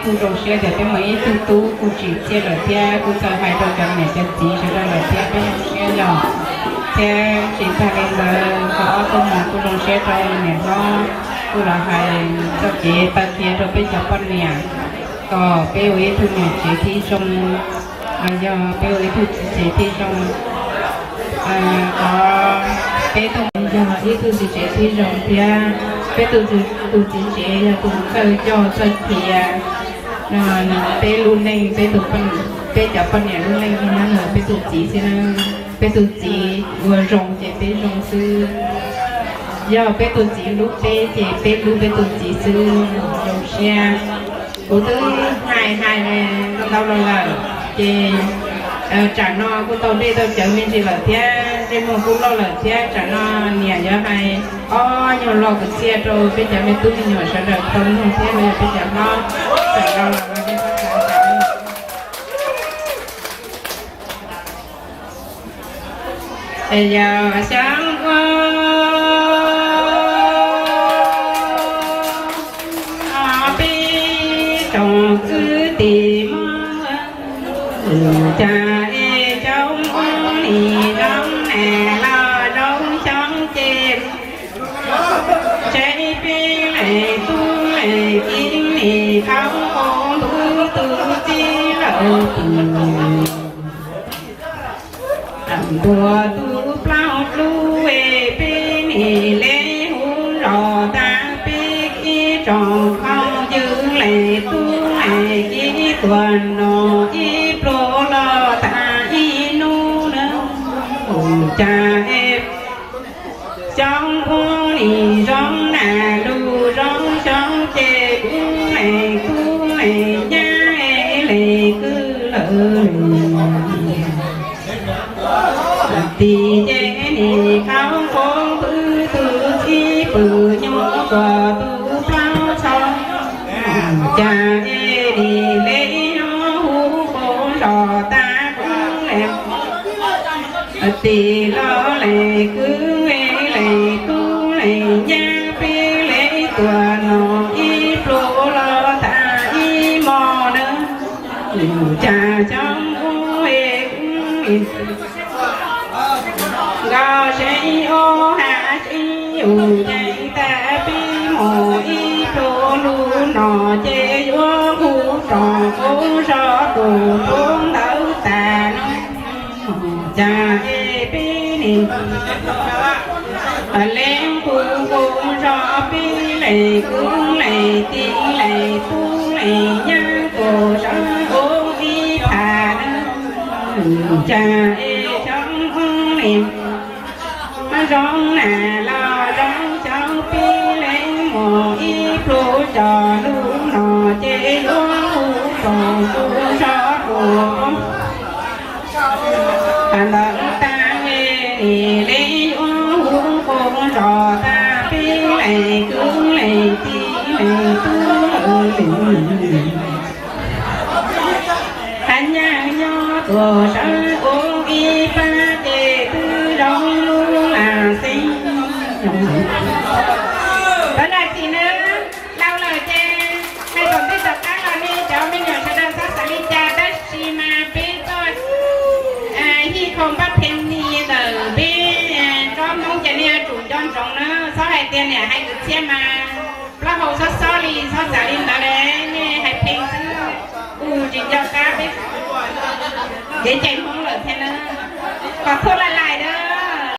Kuj zoo siab tias peb muaj ib tug tub kuj tsim txiaj lawm thiab kuj txawj hais rau cov niam cov txiv sawv daws lawm thiab peb zoo siab yog. Thiab tsis tag li ntawd qhov ob tug muam kuj zoo siab rau niam hlob kuj los hais txoj kev taw kiag rau peb cov poj niam kom peb ua ib tug niam tsev thiab zoo, los yog peb ua ib tug txiv tsev thiab zoo. Qhov peb tug yog ib tug txiv tsev thiab zoo thiab peb tus txiv tsev yog tus txawj coj txawj khiav. Peb lub neej, peb cov poj niam lub neej yog peb tus txiv xwb na. Peb tus txiv ua zoo ces peb zoo xwb. Yog peb tus txiv hlub peb ces peb hlub peb tus txiv xwb. Zoo siab. Kuv twb hais hais ntau ntau los lawm ces tsam no kuj tau dej tau cawv me ntsis lawm thiab ntsej muag kuj loj lawm thiab tsam no niam yuav hais ob nyuag lo kwv txhiaj rau peb cov me tub me nyuam sawv daws tau mloog thiab los yog peb cov hlob sawv daws los. Yog xyoo ua peb tsoom kwv tij Hmoob, cas es xyoo ua nim zoo na los zoo xyoo ces tsev peb leej tub leej kiv nim thaum ub tus txiv lawm tus ntuas tus plaub dlub es peb nim le hu los tag peb ib tsoom phooj ywg leej tub leej kiv tuaj noj ib pluag los tag ib hnub na. Ua cas es xyoo ua nim zoo na los zoo xyoo ces kuv leej tub leej nyab leej kwv lawm. Tim ces nim qhov qub pw tus txiv pw nyuam qhuav tus plaub txhos, cas es nim le nyob hu qub zos tag kuv leej tim los leej kwv leej tub leej nyab peb leej tuaj noj ib pluag los tag ib hmo na. Cas xyoo ua nkauj seev ob hav seev yus yeej tag peb mus ib pluag lub no ces yuav hu rau qub zos tus tub ntawd tag no. Cas es peb nim le hu qub zos peb leej kwv leej tij leej tub leej nyab tuaj sawv ua ib phav na. Cas es xyoo ua nim zoo na los zoo xyoo peb leej mus ib pluag zos lub no ces yuav hu rau qub zos tus ntawd tag es nim le yuav hu qub zos tag peb leej kwv leej tij leej tub leej nyab nyob tuaj sawv ua ib pab ces twb zoo lub lam xeeb. Pab dab tsi na, laus lawm ces hais thaum twg tom qab los nej cov me nyuam sawv daws txhob xav li cas tab sis mas peb tuaj hij khau npab phe ni ntawm peb tsob Hmoob ces nej yuav tsum nco ntsoov na, txhob hais tias niam hais kwv txhiaj mas plaub hau xob xob li, txhob xav li ntawd li, nej hais pheej xwb, kuj tsis nco qab peb kev cai Hmoob lawm thiab na. Kom thuaj laj